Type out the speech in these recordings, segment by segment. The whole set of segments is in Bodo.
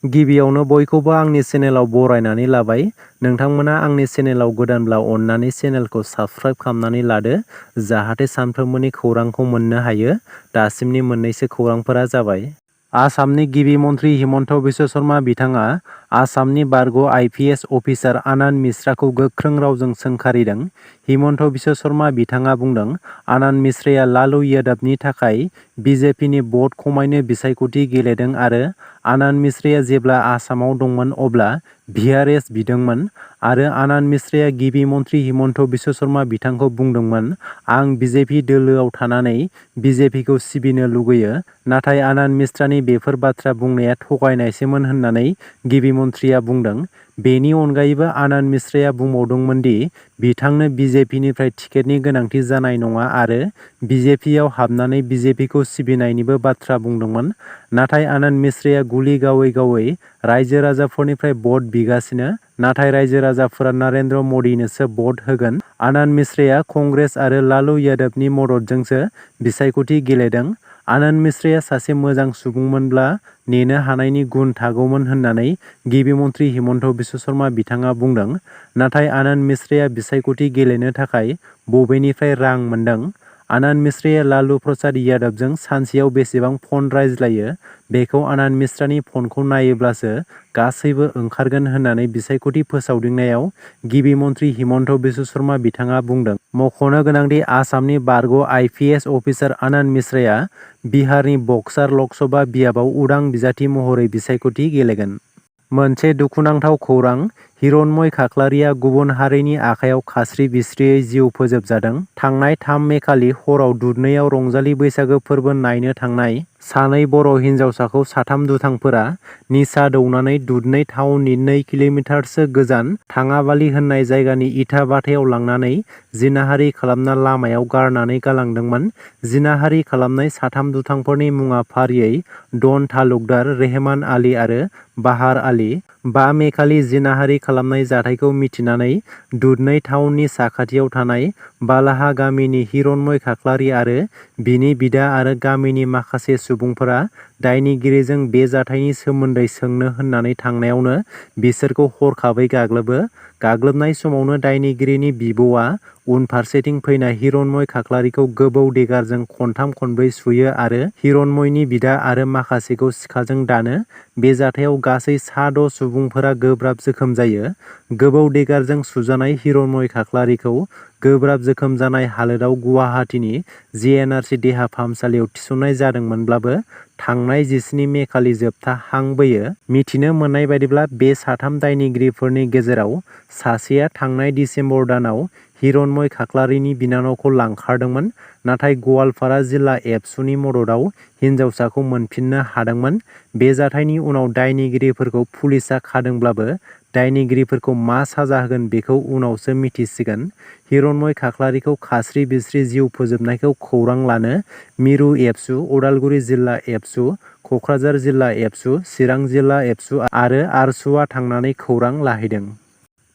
गिबियावनो बयखौबो आंनि चेनेलाव बरायनानै लाबाय। नोंथांमोना आंनि चेनेलाव गोदानब्ला अननानै चेनेलखौ साबस्क्राइब खालामनानै लादो जाहाथे सानफ्रोमबोनि खौरांखौ मोननो हायो। दासिमनि मोननैसो खौरांफोरा जाबाय। आसामनि गिबि मन्त्रि हिमन्त बिश्व शर्मा बिथाङा आसामनि बारग' IPS अफिसार आनन्द मिश्राखौ गोख्रों रावजों सोंखारिदों। हिमन्त बिश्व शर्मा बिथाङा बुंदों आनन्द मिश्राया लालु यादवनि थाखाय BJPनि भट खमायनो बिसायख'थि गेलेदों आरो आनन्द मिश्राया जेब्ला आसामाव दंमोन अब्ला VRS बिदोंमोन आरो आनन्द मिश्राया गिबि मन्त्रि हिमन्त बिश्व शर्मा बिथांखौ बुंदोंमोन आं BJP दोलोआव थानानै BJPखौ सिबिनो लुगैयो। नाथाय आनन्द मिश्रानि बेफोर बाथ्रा बुंनाया थगायनायसोमोन होननानै गिबि मन्थ्रिया बुंदों। बेनि अनगायैबो आनन्द मिश्राया बुंबावदोंमोन दि बिथांनो BJPनिफ्राय टिकेटनि गोनांथि जानाय नङा आरो BJPआव हाबनानै BJPखौ सिबिनायनिबो बाथ्रा बुंदोंमोन। नाथाय आनन्द मिश्राया गुलि गावै गावै रायजो राजाफोरनिफ्राय भट बिगासिनो। नाथाय रायजो राजाफोरा नरेन्द्र मदिनोसो भट होगोन। आनन्द मिश्राया कंग्रेस आरो लालु यादवनि मददजोंसो बिसायख'थि गेलेदों। आनन्द मिश्राया सासे मोजां सुबुंमोनब्ला नेनो हानायनि गुन थागौमोन होननानै गिबि मन्त्रि हिमन्त बिश्व शर्मा बिथाङा बुंदों। नाथाय आनन्द मिश्राया बिसायख'थि गेलेनो थाखाय बबेनिफ्राय रां मोनदों? आनन्द मिश्राया लालु प्रसाद यादवजों सानसेयाव बेसेबां फन रायज्लायो बेखौ आनन्द मिश्रानि फनखौ नायोब्लासो गासैबो ओंखारगोन होननानै बिसायख'थि फोसावदिंनायाव गिबि मन्त्रि हिमन्त बिश्व शर्मा बिथाङा बुंदों। मख'नो गोनांदि आसामनि बारग' IPS अफिसार आनन्द मिश्राया बिहारनि बक्सार लकसभा बियाबाव उदां बिजाथि महरै बिसायख'थि गेलेगोन। मोनसे दुखुनांथाव खौरां हिरनमय खाख्लारिया गुबुन हारिनि आखायाव खास्रि बिस्रियै जिउ फोजोबजादों। थांनाय 3 मे खालि हराव दुधनैआव रंजालि बैसागो फोरबो नायनो थांनाय सानै बर' हिन्जावसाखौ साथाम दुथांफोरा निसा दौनानै दुधनै टाउननि 2 किल'मिटारसो गोजान थाङाबालि होननाय जायगानि इटा भाटायाव लांनानै जिनाहारि खालामना लामायाव गारनानै गालांदोंमोन। जिनाहारि खालामनाय साथाम दुथांफोरनि मुङा फारियै डन तालुकदार, रेहमान आली आरो बाहार आली। 5 मे खालि जिनाहारि खालामनाय जाथायखौ मिथिनानै दुधनै टाउननि साखाथियाव थानाय बालाहा गामिनि हिरनमय खाख्लारि आरो बिनि बिदा आरो गामिनि माखासे सुबुंफोरा दायनिगिरिजों बे जाथायनि सोमोन्दै सोंनो होननानै थांनायावनो बिसोरखौ हरखाबै गाग्लोबो। गाग्लोबनाय समावनो दायनिगिरिनि बिब'आ उनफारसेथिं फैना हिरनमय खाख्लारिखौ गोबौ देगारजों खनथाम खनब्रै सुयो आरो हिरनमयनि बिदा आरो माखासेखौ सिखाजों दानो। बे जाथायाव गासै सा 6 सुबुंफोरा गोब्राब जोखोम जायो। गोबौ देगारजों सुजानाय हिरनमय खाख्लारिखौ गोब्राब जोखोम जानाय हालोदाव गुवाहाटीनि JNRC देहा फाहामसालियाव थिसननाय जादोंमोनब्लाबो थांनाय 17 मे खालि जोबथा हां बोयो। मिथिनो मोननाय बायदिब्ला बे साथाम दायनिगिरिफोरनि गेजेराव सासेया थांनाय दिसेम्बर दानाव हिरनमय खाख्लारिनि बिनानावखौ लांखारदोंमोन। नाथाय गवालपारा जिल्ला एबसुनि मददाव हिन्जावसाखौ मोनफिननो हादोंमोन। बे जाथायनि उनाव दायनिगिरिफोरखौ पुलिसआ खादोंब्लाबो दायनिगिरिफोरखौ मा साजा होगोन बेखौ उनावसो मिथिसिगोन। हिरनमय खाख्लारिखौ खास्रि बिस्रि जिउ फोजोबनायखौ खौरां लानो मिरु एबसु, उदालगुरि जिल्ला एबसु, क'क्राझार जिल्ला एबसु, चिरां जिल्ला एबसु आरो आरसुआ थांनानै खौरां लाहैदों।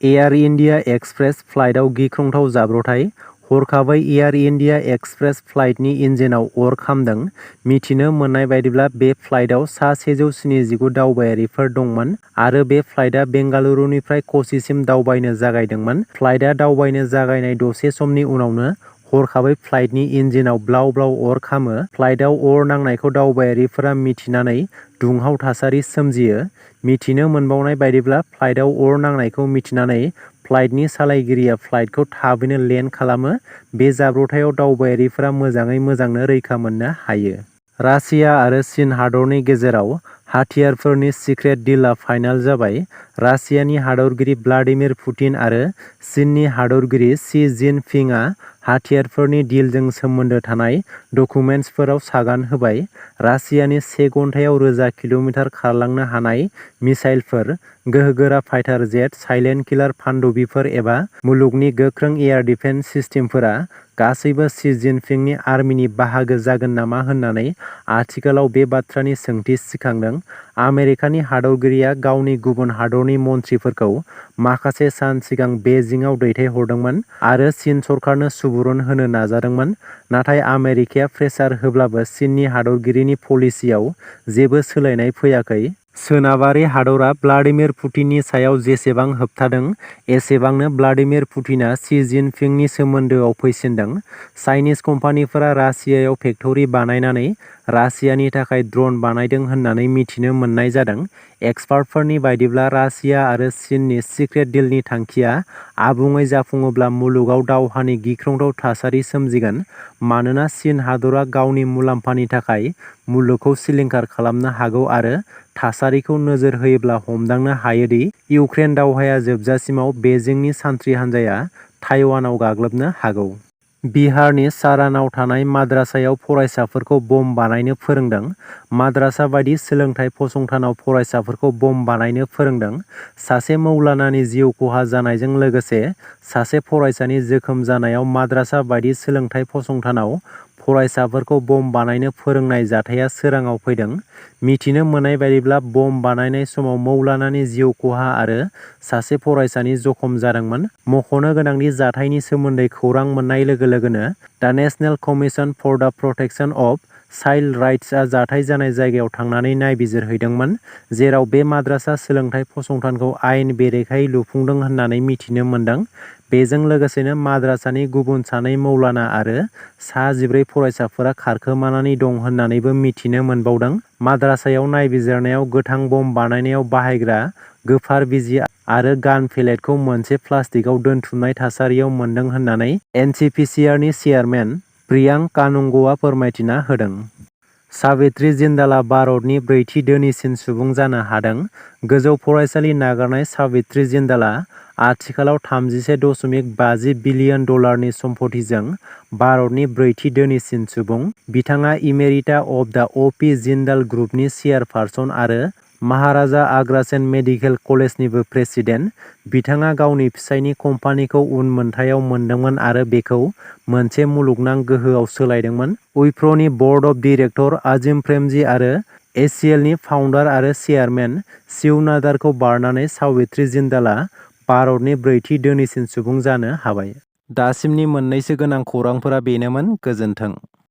एयार इन्डिया एक्सप्रेस फ्लाइटआव गिख्रंथाव जाब्रबथाय। हरखाबै एयार इन्डिया एक्सप्रेस फ्लाइटनि इन्जिनाव अर खामदों। मिथिनो मोननाय बायदिब्ला बे फ्लाइटआव सा 179 दावबायारिफोर दंमोन आरो बे फ्लाइटआ बेंगालुरुनिफ्राय कचिसिम दावबायनो जागायदोंमोन। फ्लाइटआ दावबायनो जागायनाय दसे समनि उनावनो हरखाबै फ्लाइटनि इन्जिनाव ब्लाव ब्लाव अर खामो। फ्लाइटआव अर नांनायखौ दावबायारिफोरा मिथिनानै दुंहाव थासारि सोमजियो। मिथिनो मोनबावनाय बायदिब्ला फ्लाइटआव अर नांनायखौ मिथिनानै फ्लाइटनि सालायगिरिया फ्लाइटखौ थाबैनो लेन्ड खालामो। बे जाब्रबथायाव दावबायारिफोरा मोजाङै मोजांनो रैखा मोननो हायो। रासिया आरो चीन हादरनि गेजेराव हाथियारफोरनि सिक्रेट डिलआ फाइनाल जाबाय। रासियानि हादरगिरि व्लादिमिर पुतिन आरो चीननि हादरगिरि शी जिनपिंआ हाथियारफोरनि डिलजों सोमोन्दो थानाय डकुमेन्ट्सफोराव सागान होबाय। रासियानि 1 घन्टायाव रोजा किल'मिटार खारलांनो हानाय मिसाइलफोर, गोहोगोरा फाइटार जेट, साइलेन्ट किलार पानडुबिफोर एबा मुलुगनि गोख्रों एयार डिफेन्स सिस्टेमफोरा गासैबो शी जिनपिंनि आर्मिनि बाहागो जागोन नामा होननानै आथिखालाव बे बाथ्रानि सोंथि सिखांदों। आमेरिकानि हादरगिरिया गावनि गुबुन हादरनि मन्थ्रिफोरखौ माखासे सान सिगां बेइजिंआव दैथायहरदोंमोन आरो चीन सरकारनो सुबुरुन होनो नाजादोंमोन। नाथाय आमेरिकाया प्रेसार होब्लाबो चीननि हादरगिरिनि पलिसियाव जेबो सोलायनाय फैयाखै। सोनाबारि हादरा व्लादिमिर पुतिननि सायाव जेसेबां होबथादों एसेबांनो व्लादिमिर पुतिना शि जिनपिंनि सोमोन्दोआव फैसिनदों। चाइनिज कम्पानिफोरा रासियायाव फेक्टरि बानायनानै रासियानि थाखाय ड्रन बानायदों होननानै मिथिनो मोननाय जादों। एक्सपार्टफोरनि बायदिब्ला रासिया आरो चीननि सिक्रेट डिलनि थांखिया आबुङै जाफुङोब्ला मुलुगाव दावहानि गिख्रंथाव थासारि सोमजिगोन, मानोना चीन हादरा गावनि मुलाम्फानि थाखाय मुलुगखौ सिलिंखार खालामनो हागौ आरो थासारिखौ नोजोर होयोब्ला हमदांनो हायोदि इउक्रेन दावहाया जोबजासिमाव बेइजिंनि सान्थ्रि हान्जाया ताइवानाव गाग्लोबनो हागौ। बिहारनि सारानाव थानाय माद्रासायाव फरायसाफोरखौ बम बानायनो फोरोंदों। माद्रासा बायदि सोलोंथाइ फसंथानाव फरायसाफोरखौ बम बानायनो फोरोंदों। सासे मौलानानि जिउ खहा जानायजों लोगोसे सासे फरायसानि जोखोम जानायाव माद्रासा बायदि सोलोंथाइ फसंथानाव फरायसाफोरखौ बम बानायनो फोरोंनाय जाथाया सोराङाव फैदों। मिथिनो मोननाय बायदिब्ला बम बानायनाय समाव मौलानानि जिउ खहा आरो सासे फरायसानि जखम जादोंमोन। मख'नो गोनांदि जाथायनि सोमोन्दै खौरां मोननाय लोगो लोगोनो दा नेशनेल कमिसन फर दा प्रटेक्शन अफ चाइल्ड राइट्सआ जाथाय जानाय जायगायाव थांनानै नायबिजिरहैदोंमोन, जेराव बे माद्रासा सोलोंथाइ फसंथानखौ आयेन बेरेखायै लुफुंदों होननानै मिथिनो मोन्दों। बेजों लोगोसेनो माद्रासानि गुबुन सानै मौलाना आरो सा 14 फरायसाफोरा खारखोमानानै दं होननानैबो मिथिनो मोनबावदों। माद्रासायाव नायबिजिरनायाव गोथां बम बानायनायाव बाहायग्रा गोफार बिजि आरो गान पेलेटखौ मोनसे प्लास्टिकआव दोनथुमनाय थासारियाव मोन्दों होननानै एनसीपीसीआरनि चेयारमेन प्रियांक कानुंग'आ फोरमायथिना होदों। सावित्री जिन्दालआ भारतनि ब्रैथि धोनिसिन सुबुं जानो हादों। गोजौ फरायसालि नागारनाय सावित्री जिन्दालआ आथिखालाव 31.50 बिलियन डलारनि सम्पथिजों भारतनि ब्रैथि धोनिसिन सुबुं। बिथाङा इमेरिटा अफ दा अ.पि. जिन्दाल ग्रुपनि चेयारपारसन आरो महाराजा आग्रासेन मेडिकेल कलेजनिबो प्रेसिडेन्ट। बिथाङा गावनि फिसायनि कम्पानिखौ उनमोनथायाव मोनदोंमोन आरो बेखौ मोनसे मुलुगनां गोहोआव सोलायदोंमोन। उइफ्र'नि बर्ड अफ डाइरेक्टर आजिम प्रेमजी आरो एचसिएलनि फाउन्डार आरो चेयारमेन शिव नाडारखौ बारनानै सावित्री जिन्दालआ भारतनि ब्रैथि धोनिसिन सुबुं जानो हाबाय। दासिमनि मोननैसो गोनां खौरांफोरा बेनोमोन। गोजोन्थों।